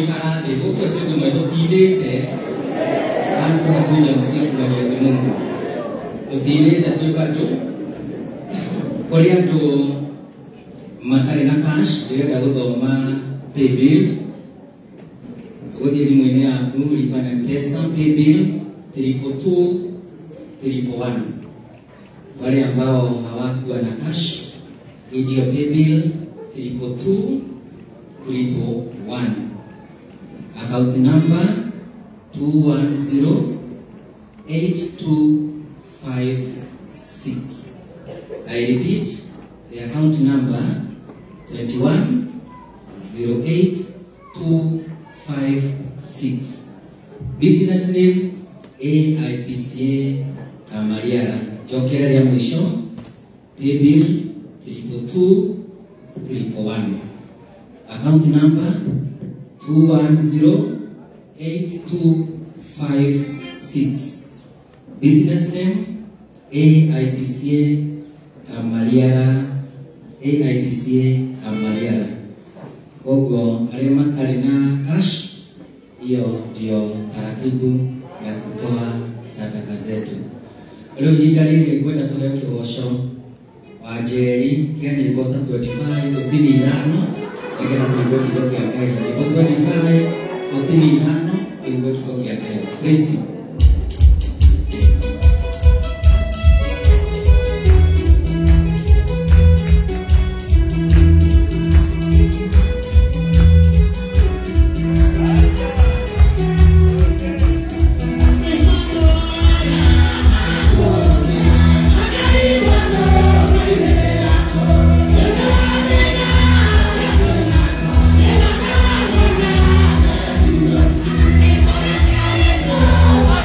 Tũgũikara thĩ gũkũ ũcio ũmwe tũtindĩte bado hatujamsifu Mwenyezi Mungu, tũtindĩte twĩ bado kũrĩ andũ matarĩ na cash. Ndĩrenda gũthoma paybill, ũgũthiĩ thimũ-inĩ yaku, lipa na M-Pesa, paybill 222 111. Wale ambao hawakuwa na cash, hii ndio paybill 222 111, account number 2108256. I repeat, the account number 2108256. Business name AIPCA Kamariara. Njokera rĩa mũico, paybill 222 111, account number 2108256, business name AIPCA Kamariara, AIPCA Kamariara. Koguo arĩa matarĩ na cash, hiyo ndio taratibu ya kutoa sadaka zetu. Rĩu ihinda rĩrĩ ngwenda tũheo kĩgoco wa Njeri kĩa nyĩmbo ta 25 gũtini ithano nĩgetha tũigue kiugo kĩa Ngai. Nyĩmbo 25 gũtini ithano tũigue kiugo kĩa Ngai. Kristo. Yeah.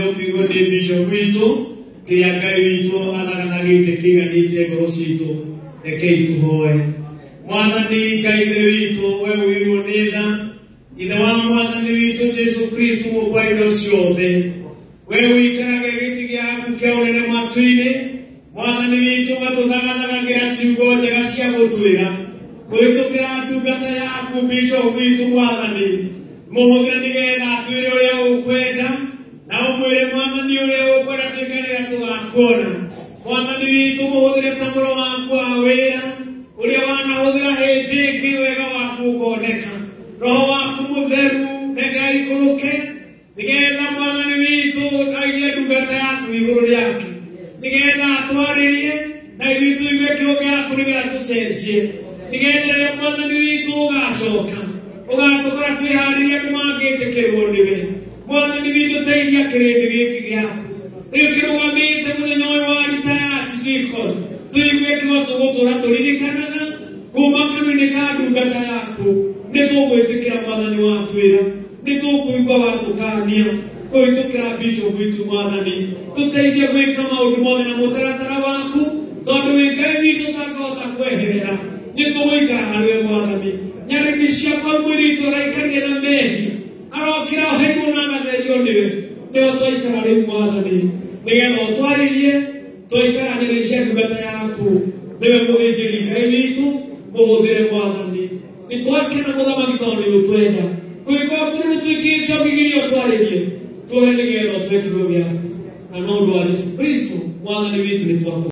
ũkiugo nĩ bishop witũ kĩrĩa Ngai witũ athagathagĩte kĩiganĩtie ngoro citũ. Rekei tũhoe. Mwathani Ngai Ithe witũ, we ũiyũirwo nĩ tha, Ithe wa Mwathani witũ Jesu Kristo mũkwa wa indo ciothe, we ũikarage gĩtĩ gĩaku kĩa ũnene matu-inĩ. Mwathani witũ gatũthagathagagĩra ciugo njega cia gũtwĩra kũhĩtũkĩra ndungata yaku bishop witũ. Mwathani, mũhũthĩre nĩgetha atwĩre ũrĩa ũkwenda na ũmwĩre Mwathani ũrĩa ũkwenda twĩke nĩgetha tũgakuona. Mwathani witũ, mũhũthĩre ta mũro waku wa wĩra ũrĩa wanahũthĩra hĩndĩ ĩngĩ, wega waku ũkoneka. Roho waku mũtheru reke aikũrũke nĩgetha Mwathani witũ aigie ndungata yaku igũrũ rĩake, nĩgetha atwarĩrie na ithuĩ tũigue kiugo gĩaku nĩgetha tũcenjie, nĩgetha rĩrĩa Mwathani witũ ũgacoka ũgatũkora twĩharĩrie andũ mangĩtĩkĩrwo nĩwe. Mwathani witũ, teithia kĩrĩndĩ gĩkĩ gĩaku rĩu kĩrũgamĩte mũthenya ũyũ wa ritaya archdeacon, tũigue kiugo tũgũtũra tũririkanaga kuma kanua-inĩ ka ndungata yaku. Nĩ tũgwĩtĩkĩra Mwathani watwĩra, nĩ tũkũigua watũkania kũhĩtũkĩra bishop witũ. Mwathani, tũteithie gwĩka maũndũ mothe na mũtaratara waku, tondũ wĩ Ngai witũ ũtangĩhota kweherera. Nĩ tũgũikara harĩwe Mwathani. Nyarĩri ciakwa mwĩrĩ ũraikarire na mehia arokĩra oheirwo na agatherio nĩwe. Nĩho twaikara rĩu Mwathani, nĩgetha ũtwarĩrie. Twaikara nyarĩri cia ndungata yaku, nĩwe mũthĩnjĩri Ngai witũ, mũhũthĩre Mwathani. Nĩ twakena mũthamaki tondũ nĩ ũtwenda kũigua kũrĩ nĩ twĩkĩte ũkĩgirio twarĩrie tuohe nĩgetha ũtũhe kiugo gĩaku, na no ũndũ wa Jesu Kristo Mwathani witũ nĩ twakũ.